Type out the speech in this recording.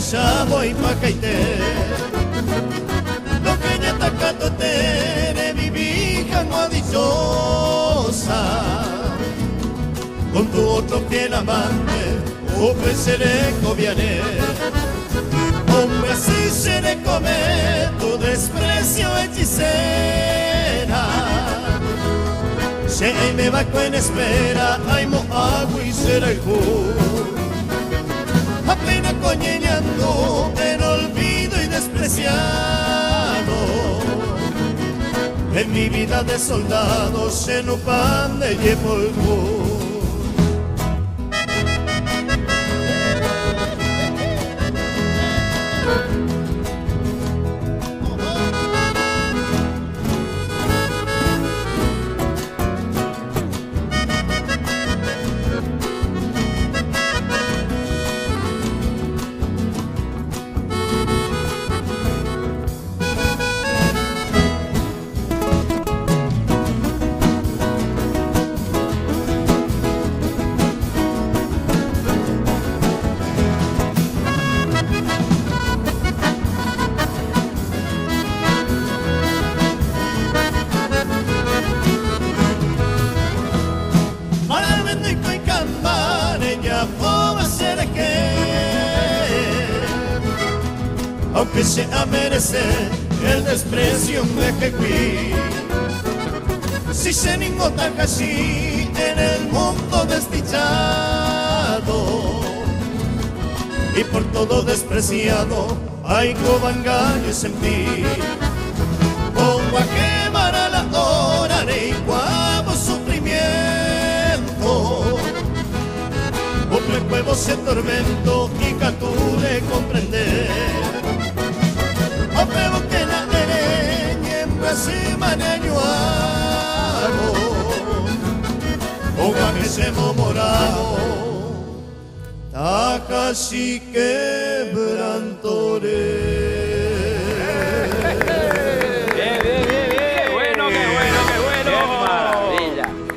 rohechávo ipahaite. Rohejáta katuete revivi hag̃ua dichosa con tu otro fiel amante upe che rekoviare. Ombyasy che rekove tu desprecio hechicera. Che aimeva'ekue en espera aimo'ãgui che rayhu. Ha péina ko ñeñandu en olvido y despreciado. En mi vida de soldado che nupã nde jepoyhu. Marãve ndoikói kamba rejapóva che rehe. Aunque che amerece el desprecio ndehegui. Si che ningo takachi en el mundo desdichado y por todo despreciado aikóva engaño sentí. Og̃uahẽmarã la hora reikuaávo sufrimiento. Upekuévo che tormento ikatu rekomprende. Upévo che la ere ñembyasýma neañuávo. Og̃uahẽ che momorávo. Takashi quebrantore.